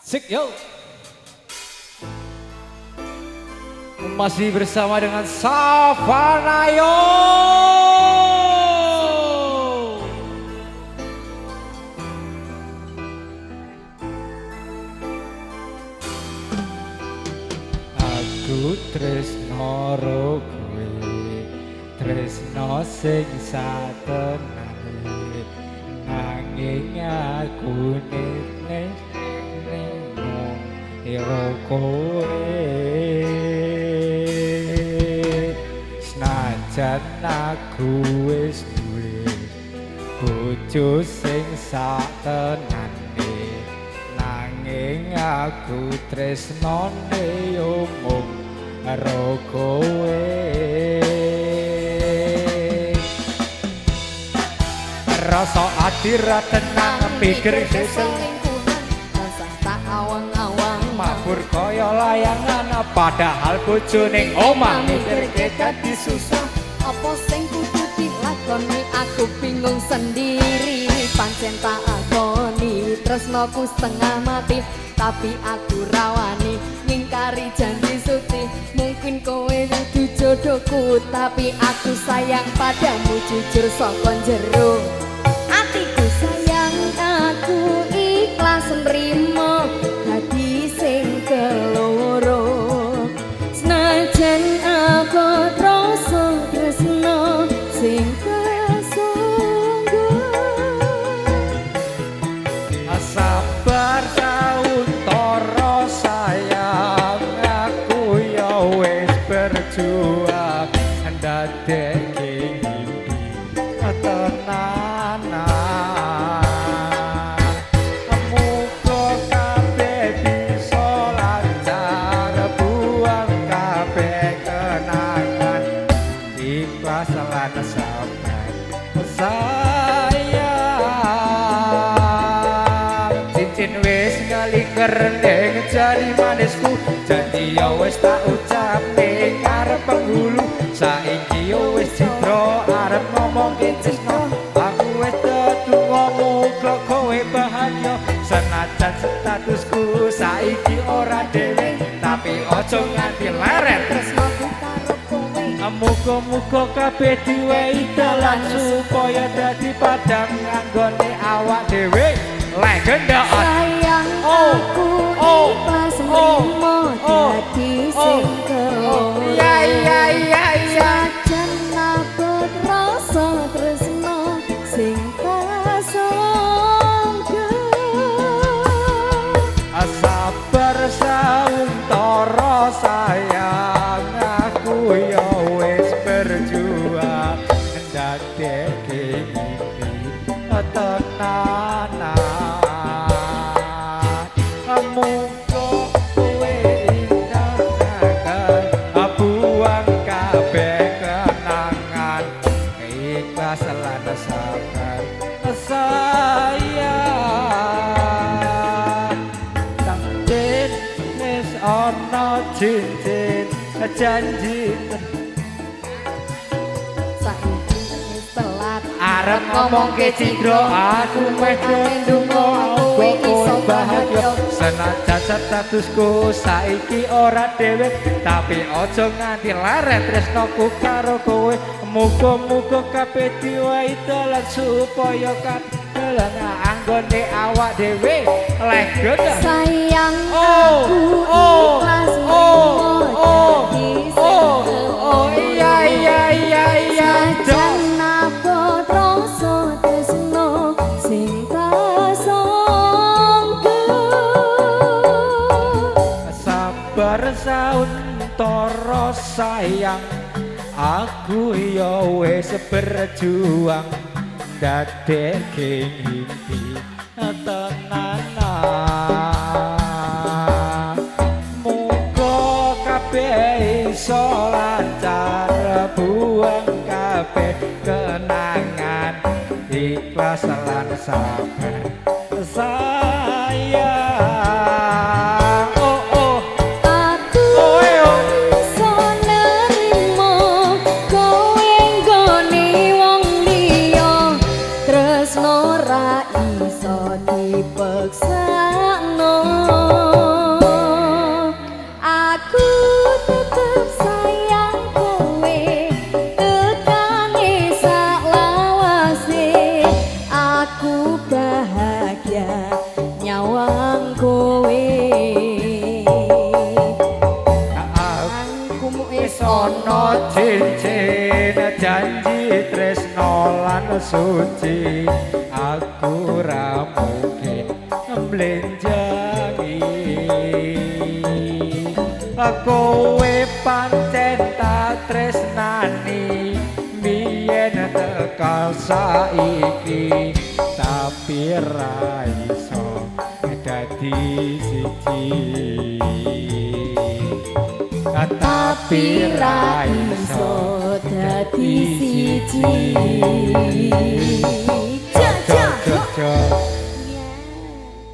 Sik yo. Masih bersama dengan Savanayo. Aku tresno ro kowe, tresno sing satenane, nanging aku nek iro kowe. Senajan aku wis duwe bojo sing satenane, nanging aku tresnane yo mung karo kowe. Rasa ati ra tenang, pikir selingkuhan, rasa tak awang-awang, mabur kaya layangan, padahal bojo ning omah mikirke dadi susah. Apa sing kudu dilakoni, aku bingung sendiri. Pancen tak akoni tresnoku setengah mati, tapi aku rawani ngingkari janji suci. Mungkin kowe dudu jodohku, tapi aku sayang padamu jujur saka jero atiku. Sayang aku ikhlas nrimo dadi sing keloro, senajan aku rasa tresno sing kasungguh. Sabar sauntara sayang, aku ya wis berjuang ndadekke ngimpi tenanan. Muga kabeh bisa lancar, buang kabeh kenangan, ikhlas lan sabar sayang. Cincin wis ngelingker ning jari manisku, janji ya wis tak ucap ning ngarep penghulu. Saiki yo wis cidra arep ngomongke tresno, aku wis tetunggo muga kowe bahagia. Senajan statusku saiki ora dhewe, tapi aja nganti leren Tresnoku karo kowe. Muga-muga kabeh diwehi dalan supaya dadi padang anggone awak dhewe. Legenda. Sayang Oh, aku oh, ikhlas oh, nrimo oh, dadi oh, sing keloro. Iya iya iya iya. Senajan abot rasa tresno sing kasungguh. Sabar sauntara sayang, aku ya wis berjuang ndadekke mimpi tenanan. Muga kowe indah buang kabeh kenangan, ikhlas lan sabar sayang. Cincin wis ana cincin janji Saiki wis telat arep ngomongke cidra, aku meh ndonga kowe iso bahagia. Senajan statusku saiki ora dhewe, tapi aja nganti leren tresnoku karo kowe. Muga-muga kabeh diwehi dalan supaya kabeh anggone awak dhewe. Legenda. Sayang Oh, aku oh, ikhlas oh, nrimo oh, dadi sing oh, oh, keloro. iya iya iya iya. Senajan abot rasa tresno sing kasungguh. Sabar sauntara sayang, aku ya wis berjuang ndadekke ngimpi tenanan. Muga kabeh iso lancar, buang kabeh kenangan, ikhlas lan sabar sayang. Oh oh Aku oh eh, oh. iso nerimo kowe nggone wong liya, tresno ra iso dipeksakno. Cincin janji tresno lan suci, aku ra mungkin mblenjangi. Kowe pancen tak tresnani biyen tekan saiki, tapi ra iso dadi siji, Tapi ra iso dadi siji. Ja ja. Jo.